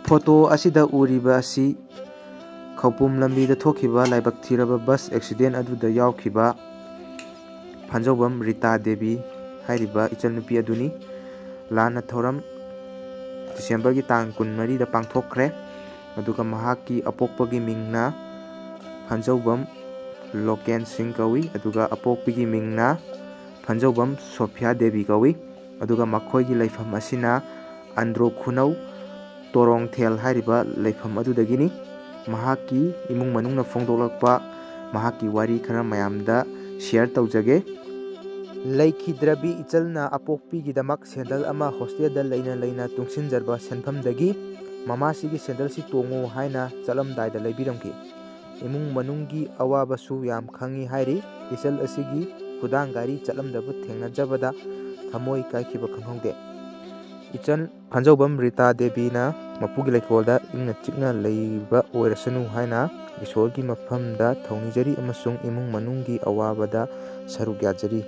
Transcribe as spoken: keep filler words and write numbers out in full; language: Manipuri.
ꯐꯣꯇꯣ ꯑꯁꯤꯗ ꯎꯔꯤꯕ ꯑꯁꯤ ꯈꯧꯄꯨꯝ ꯂꯝꯕꯤꯗ ꯊꯣꯛꯈꯤꯕ ꯂꯥꯏꯕꯛ ꯊꯤꯔꯕ ꯕꯁ ꯑꯦꯛꯁꯤꯗꯦꯟ ꯑꯗꯨꯗ ꯌꯥꯎꯈꯤꯕ ꯐꯟꯖꯧꯕꯝ ꯔꯤꯇꯥ ꯗꯦꯕꯤ ꯍꯥꯏꯔꯤꯕ ꯏꯆꯟꯅꯨꯄꯤ ꯑꯗꯨꯅꯤ꯫ ꯂꯥꯟꯅ ꯊꯧꯔꯝ ꯗꯤꯁꯦꯝꯕꯔꯒꯤ ꯇꯥꯡ ꯀꯨꯟꯃꯔꯤꯗ ꯄꯥꯡꯊꯣꯛꯈ꯭ꯔꯦ꯫ ꯑꯗꯨꯒ ꯃꯍꯥꯛꯀꯤ ꯑꯄꯣꯛꯄꯒꯤ ꯃꯤꯡꯅ ꯐꯟꯖꯧꯕꯝ ꯂꯣꯀꯦꯟ ꯁꯤꯡ ꯀꯧꯏ, ꯑꯗꯨꯒ ꯑꯄꯣꯛꯄꯤꯒꯤ ꯃꯤꯡꯅ ꯐꯟꯖꯧꯕꯝ ꯁꯣꯐꯤꯌꯥ ꯗꯦꯕꯤ ꯀꯧꯏ꯫ ꯑꯗꯨꯒ ꯃꯈꯣꯏꯒꯤ ꯂꯩꯐꯝ ꯑꯁꯤꯅ ꯑꯟꯗ꯭ꯔꯣ ꯈꯨꯅꯧ ꯇꯣꯔꯣꯡꯊꯦꯜ ꯍꯥꯏꯔꯤꯕ ꯂꯩꯐꯝ ꯑꯗꯨꯗꯒꯤꯅꯤ꯫ ꯃꯍꯥꯛꯀꯤ ꯏꯃꯨꯡ ꯃꯅꯨꯡꯅ ꯐꯣꯡꯗꯣꯛꯂꯛꯄ ꯃꯍꯥꯛꯀꯤ ꯋꯥꯔꯤ ꯈꯔ ꯃꯌꯥꯝꯗ ꯁꯤꯌꯔ ꯇꯧꯖꯒꯦ꯫ ꯂꯩꯈꯤꯗ꯭ꯔꯕꯤ ꯏꯆꯜꯅ ꯑꯄꯣꯛꯄꯤꯒꯤꯗꯃꯛ ꯁꯦꯟꯗꯜ ꯑꯃ ꯍꯣꯁꯇꯦꯜꯗ ꯂꯩꯅ ꯂꯩꯅ ꯇꯨꯡꯁꯤꯟꯖꯕ ꯁꯦꯟꯐꯝꯗꯒꯤ ꯃꯃꯥꯁꯤꯒꯤ ꯁꯦꯟꯗꯜꯁꯤ ꯇꯣꯡꯉꯨ ꯍꯥꯏꯅ ꯆꯠꯂꯝꯗꯥꯏꯗ ꯂꯩꯕꯤꯔꯝꯈꯤ꯫ ꯏꯃꯨꯡ ꯃꯅꯨꯡꯒꯤ ꯑꯋꯥꯕꯁꯨ ꯌꯥꯝ ꯈꯪꯉꯤ ꯍꯥꯏꯔꯤ꯫ ꯏꯆꯜ ꯑꯁꯤꯒꯤ ꯈꯨꯗꯥꯡ ꯒꯥꯔꯤ ꯆꯠꯂꯝꯗꯕ ꯊꯦꯡꯅꯖꯕꯗ ꯊꯃꯣꯏ ꯀꯥꯏꯈꯤꯕ ꯈꯪꯍꯧꯗꯦ꯫ ꯏꯆꯟ ꯐꯟꯖꯧꯕꯝ ꯔꯤꯇꯥ ꯗꯦꯕꯤꯅ ꯃꯄꯨꯒꯤ ꯂꯩꯀꯣꯜꯗ ꯏꯪꯅ ꯆꯤꯛꯅ ꯂꯩꯕ ꯑꯣꯏꯔꯁꯅꯨ ꯍꯥꯏꯅ ꯏꯁꯣꯔꯒꯤ ꯃꯐꯝꯗ ꯊꯧꯅꯤꯖꯔꯤ ꯑꯃꯁꯨꯡ ꯏꯃꯨꯡ ꯃꯅꯨꯡꯒꯤ ꯑꯋꯥꯕꯗ ꯁꯔꯨꯛ ꯌꯥꯖꯔꯤ꯫